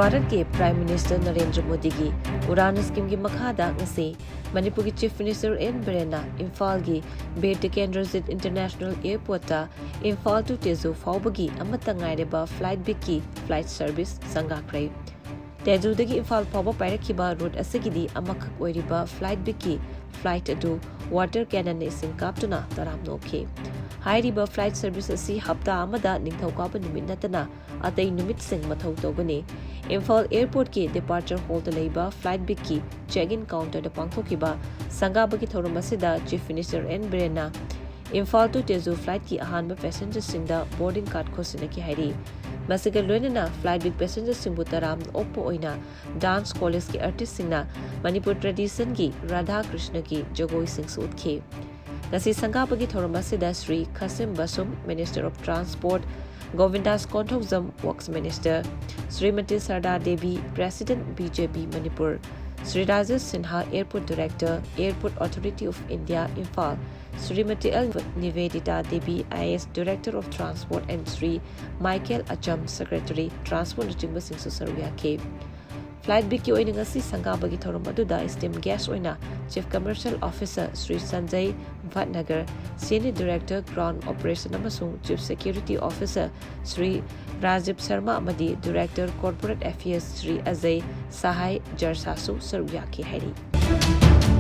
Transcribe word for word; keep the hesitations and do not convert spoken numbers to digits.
ꯚꯥꯔꯠꯀꯤ Prime Minister Narendra ꯃꯣꯗꯤꯒꯤ ꯎꯔꯥꯟ schemeꯒꯤ ꯃꯈꯥꯗ ꯉꯁꯤ ꯃꯅꯤꯄꯨꯔꯒꯤ Chief Minister ꯑꯦꯟ ꯕꯤꯔꯦꯟꯅ ꯏꯝꯐꯥꯜꯒꯤ ꯕꯤꯔ ꯇꯤꯀꯦꯟꯗ꯭ꯔꯖꯤꯠ International Airportꯇ ꯏꯝꯐꯥꯜ to ꯇꯦꯖꯨ ꯐꯥꯎꯕꯒꯤ ꯑꯃꯠꯇ ꯉꯥꯏꯔꯕ Flightbigꯀꯤ flight service ꯁꯪꯒꯥꯈ꯭ꯔꯦ꯫ ꯇꯦꯖꯨꯗꯒꯤ ꯏꯝꯐꯥꯜ ꯐꯥꯎꯕ ꯄꯥꯏꯔꯛꯈꯤꯕ route ꯑꯁꯤꯒꯤꯗꯤ ꯑꯃꯈꯛ ꯑꯣꯏꯔꯤꯕ Flightbigꯀꯤ flight ꯑꯗꯨ water cannonꯅ ꯏꯁꯤꯡ ꯀꯥꯞꯇꯨꯅ ꯇꯔꯥꯝꯅ ꯑꯣꯛꯈꯤ꯫ ꯍꯥꯏꯔꯤꯕ flight service ꯑꯁꯤ ꯍꯞꯇꯥ ꯑꯃꯗ ꯅꯤꯡꯊꯧꯀꯥꯕ ꯅꯨꯃꯤꯠ ꯅꯠꯇꯅ ꯑꯇꯩ ꯅꯨꯃꯤꯠꯁꯤꯡ ꯃꯊꯧ ꯇꯧꯒꯅꯤ꯫ ꯏꯝꯐꯥꯜ Airportꯀꯤ departure hallꯗ ꯂꯩꯕ Flightbigꯀꯤ check-in counterꯗ ꯄꯥꯡꯊꯣꯛꯈꯤꯕ ꯁꯪꯒꯥꯕꯒꯤ ꯊꯧꯔꯝ ꯑꯁꯤꯗ Chief Minister ꯑꯦꯟ ꯕꯤꯔꯦꯟꯅ ꯏꯝꯐꯥꯜ to ꯇꯦꯖꯨ flightꯀꯤ ꯑꯍꯥꯟꯕ passengerꯁꯤꯡꯗ boarding card ꯈꯨꯠꯁꯤꯟꯅꯈꯤ ꯍꯥꯏꯔꯤ꯫ ꯃꯁꯤꯒ ꯂꯣꯏꯅꯅ Flightbig passengerꯁꯤꯡꯕꯨ ꯇꯔꯥꯝꯅ ꯑꯣꯛꯄ ꯑꯣꯏꯅ dance collegeꯀꯤ artistꯁꯤꯡꯅ ꯃꯅꯤꯄꯨꯔ traditionꯒꯤ ꯔꯥꯙꯥ ꯀ꯭ꯔꯤꯁꯅꯒꯤ ꯖꯒꯣꯏꯁꯤꯡꯁꯨ ꯎꯠꯈꯤ꯫ ꯉꯁꯤ ꯁꯪꯒꯥꯕꯒꯤ ꯊꯧꯔꯝ ꯑꯁꯤꯗ Shri Khashim Vashum, Minister of Transport, Govindas Konthoujam, Works Minister, Shrimati Sarda Devi, President BJP Manipur, Shri Rajesh Sinha, Airport Director, Airport Authority of India, Imphal, Shrimati L Nivedita Devi, IAS, Director of Transport, and Shri Michael Acham, Secretary, Transportꯅꯆꯤꯡꯕꯁꯤꯡꯁꯨ ꯁꯔꯨꯛ ꯌꯥꯈꯤ꯫ Flightbigꯀꯤ ꯑꯣꯏꯅ ꯉꯁꯤ ꯁꯪꯒꯥꯕꯒꯤ ꯊꯧꯔꯝ ꯑꯗꯨꯗ esteemed guest ꯑꯣꯏꯅ Chief Commercial Officer Shri Sanjay ꯚꯠꯅꯒꯔ, Senior Director Ground Operation ꯑꯃꯁꯨꯡ Chief Security Officer Shri Rajiv Sharma ꯑꯃꯗꯤ Director Corporate Affairs Shri Ajay ꯁꯍꯥꯏ ꯖꯔꯁꯥꯁꯨ ꯁꯔꯨꯛ ꯌꯥꯈꯤ ꯍꯥꯏꯔꯤ꯫